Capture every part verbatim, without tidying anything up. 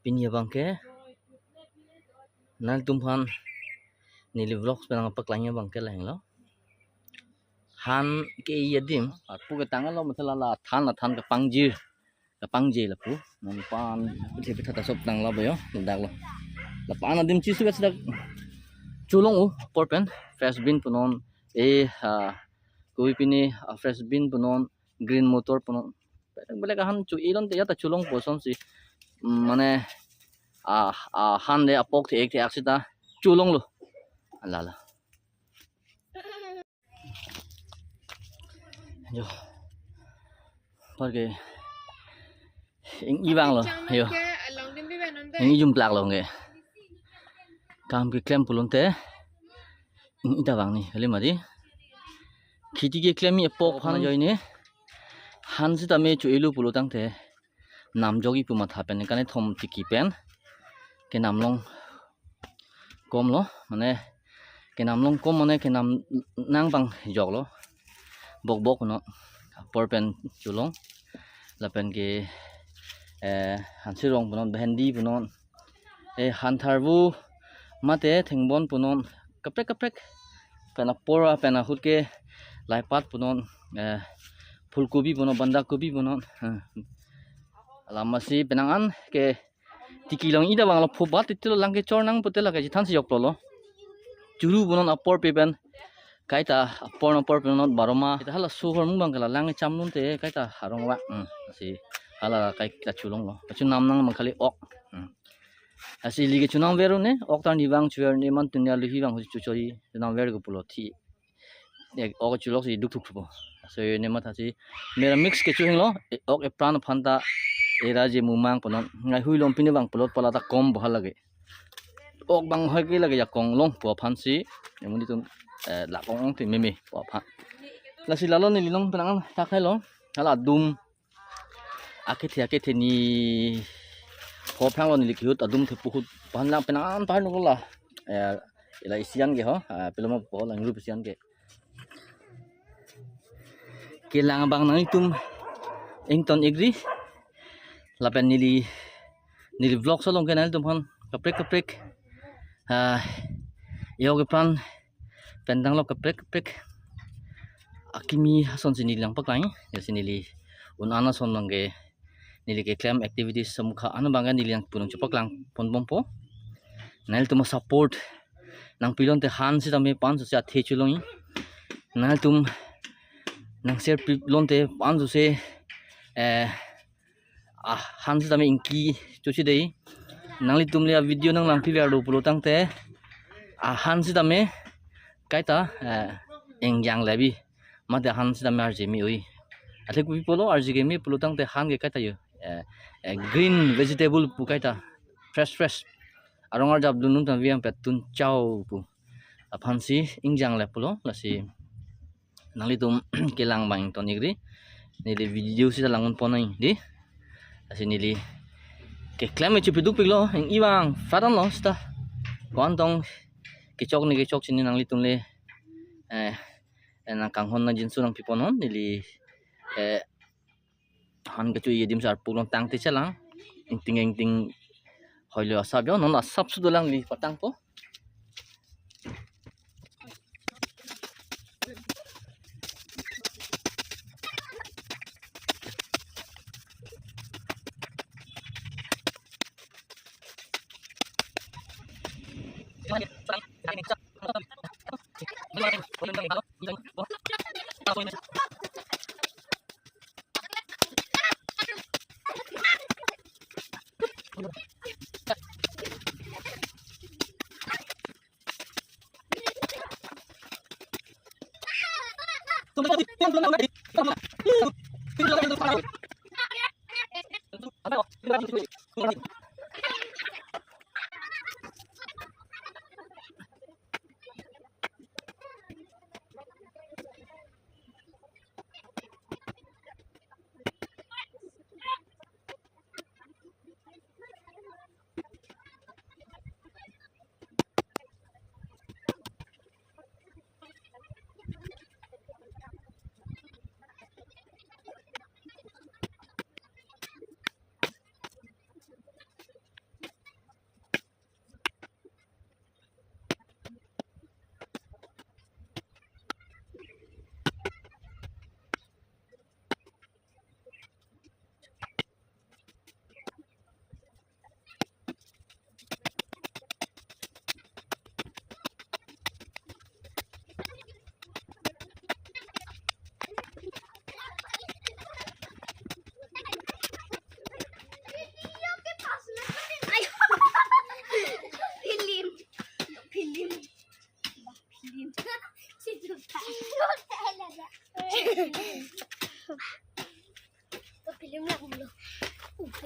Pini abang ke nangtum aphan neli vlogs pen nangpaklang abang ke lahelo. Han ke-e adim, arpu ke tanglo, mate la la than, la than kepangjir, kepangje lapu. Nangpan puthe pitha ta sop tanglo ba yo, ladak lo. Lapu-an adim chisu ke sida cholong o, apor pen fresh bean punon, eh, ah, koi pini, ah, fresh bean punon, green motor punon. Belek belek ahan cho-e lonte ya ta cholongpo asonsi. Mm, mane, ah, ah, han de apok the-ek the-ak sita cholonglo. Ala la. Jo. Apor ke ing-i vanglo. Jo. Ing-i jumplak lo ke. Kam keklem pulote ing-i ta vang ni, kali mati. Kheti keklem-i apok aphan ajoine han sitame cho-elo pulo tangte nam jokji pu matha pen kane thom tiki pen kenam long komlo, mane kenam long kom, mane kenam nang abang joklo. Bok bok no apor pen cholong. Lapen ke, eh, hansirong punon, bhendi punon, eh, hantharvu mate thengbon punon, kaprek kaprek. Pen apor pen ahut ke laipat punon, eh, phulkobi punon, bandakobi punon. Hmm. Alam masi penang an ke tiki long ida vanglo, phobat titilo, lang kechor nang pute lake chethan si joklo lo. Churu punon apor pe pen. Kaita apor apor punon baroma. Ita hala sohor mung abang ke la lang cham lonte kaita arong vak. Hmm. Si hala kaita cholonglo. Kachonam nang abang kali ok. Hmm. Lasi ili ke chonam ver un-e, ok ta ni vang chuver ne, man tunia luhi vang husi chuchori. Chonam ver ke pulo thi. Ya, ok cholok si duk thuk thupo. So, ne matha si mera mix kecho hinglo, eh, ok epran aphan ta era je mumang punon. Ngai hui lom pini vang pulot pala ta kom bohal lake. Ok abang hoi ke lake jakong longpo aphan si, ya, muni tum, eh, lakong ong ti meme po aphan. Lasi lalo neli long penang an ta khailo. Hala adum akethe akethe ni pho phranglo, neli kehut adum the pu ahut aphan lang penang an pahar nuklo la. Eh, ila isian ke ho, ah, peloma po lang rup isian ke. Kelang abang nangtum ington-ikri. Lapen neli, neli vlog along ke nangtum aphan kaprek kaprek, ah, e-ok epran pen tanglo kaprek kaprek akimi asonsi neli nangpaklang. Lasi neli un-an ason abang ke neli keklem activities amukha an abang ke neli nangpu nangchepaklang ponbompo. Nangtum a-support nangpi lonte han sitame pan sose athe cholongji. Nangtum nang-share pi lonte pan sose, eh, ah, han sitame ingki choche dei. Nanglitum le a-video nanglangpi ver do pulo tangte, ah, han sitame kaita, eh, ingjang lebi. Mate han sitame arje me-oi. Athe kopi pulo arje ke me pulo tangte han ke kaita yo. Eh, eh, green vegetable pu kaita. Fresh, fresh. Arong arjap dun nangtum avi ampet tun chau pu aphan si ingjang le pulo, lasi nanglitum kelang abang ington-ikri. Neli video sita lang un pon nang dei. Lasi neli keklem e chepiduk piklo, ing-i vang frat anlo sita. Ko-an tong kechok ne kechok chini nanglitum le, eh, eh, nangkanghon nang jinsu nangpi ponnon, neli, eh, han kecho-i adim si arpu long tangte chelang. Ingting ingting hoilo asap jo, non asap sudo lang neli patangpo.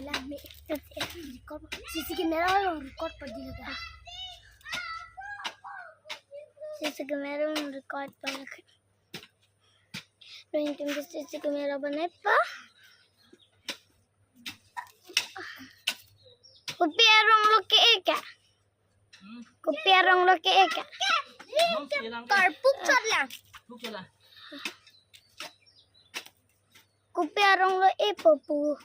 Lami record, C C camera along record padi lake. C C camera along record padi lake. Ring tim C C camera banai pa. Kopi arong lo ke-e ke? Kopi arong lo ke-e ke? Karpuk chot lang. Kopi arong lo-e po pu.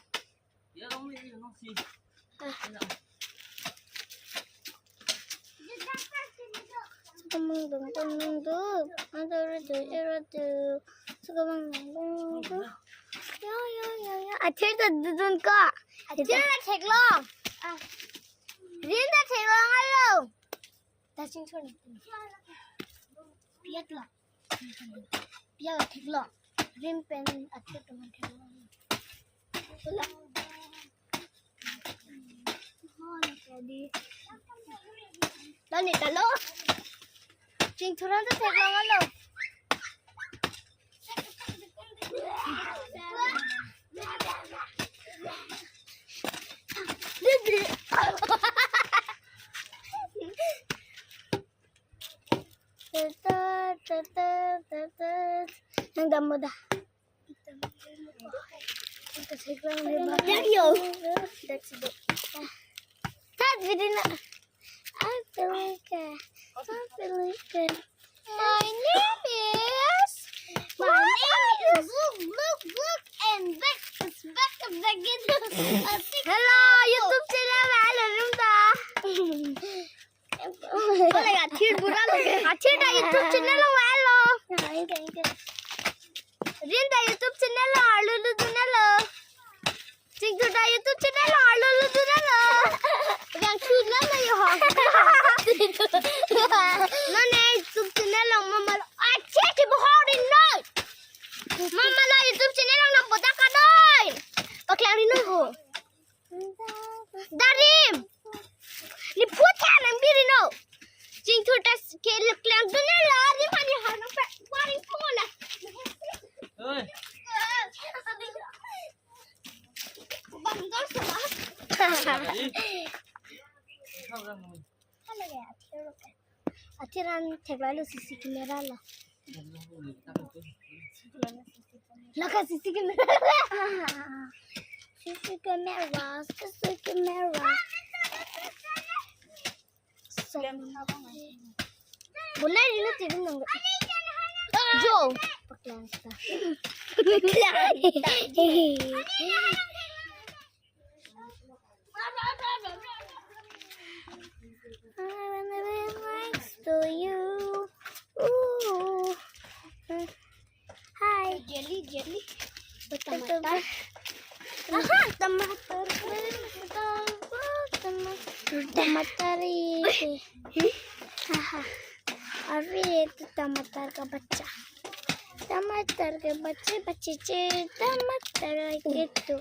Kamang dong kamang dong. Ada ratu, ada ratu. Kamang dong dong dong. Ya, ya, ya, ya. Athir ta dudun ka. Athir ta theklong. Rin ta theklong alo. Tasing chon. Piat la. Piat la theklong. Rin pen athir ta man theklong. Lani talo. Chingthur an ta theklong alo. Nang dam mo da. Yo. That's it. That we didn't. I feel like a, I feel like a. My name is. My name is Look, Look, Look, and back is back is back. Hello, YouTube channel, hello, Rumda. Boleh athir bura lagi. Athir ta YouTube channel lo, hello. Rin ta YouTube channel lo, arlo lo dunelo. Chingthur ta YouTube channel lo, arlo lo dunelo. Yang chula na yo ha. No ne YouTube channel lo mama lo. Ache ki bahori noi. Mama lo YouTube channel lo na boda ka noi. Paklang ri noi ho. Darim. Ni put ka nang biri no. Chingthur ta ke klang dunelo, ni mani har na pa waring phola. Oi. Bangdor sama. Oi. Athir an theklong lo C C camera lo. Lake C C camera. C C camera, C C camera. Boleh ini T V nang. Jo. Paklang ta. I wanna be next to you. Ooh. Hi. Jelly, jelly. Tamatar. Aha, tamatar. Tamatar. Tamatar. Aha. अरे ये तो टमाटर का बच्चा, टमाटर के बच्चे बच्चे चे, टमाटर के तो।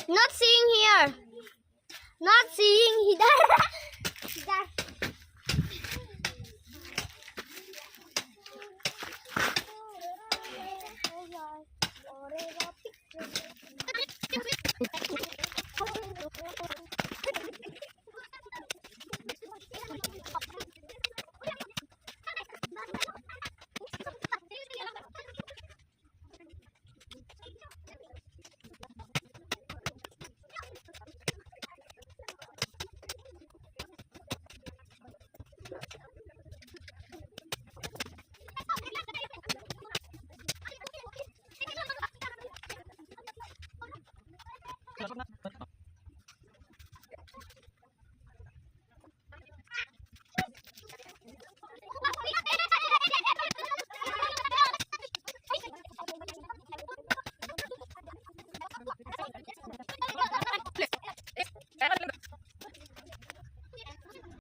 Not seeing here. Not seeing here.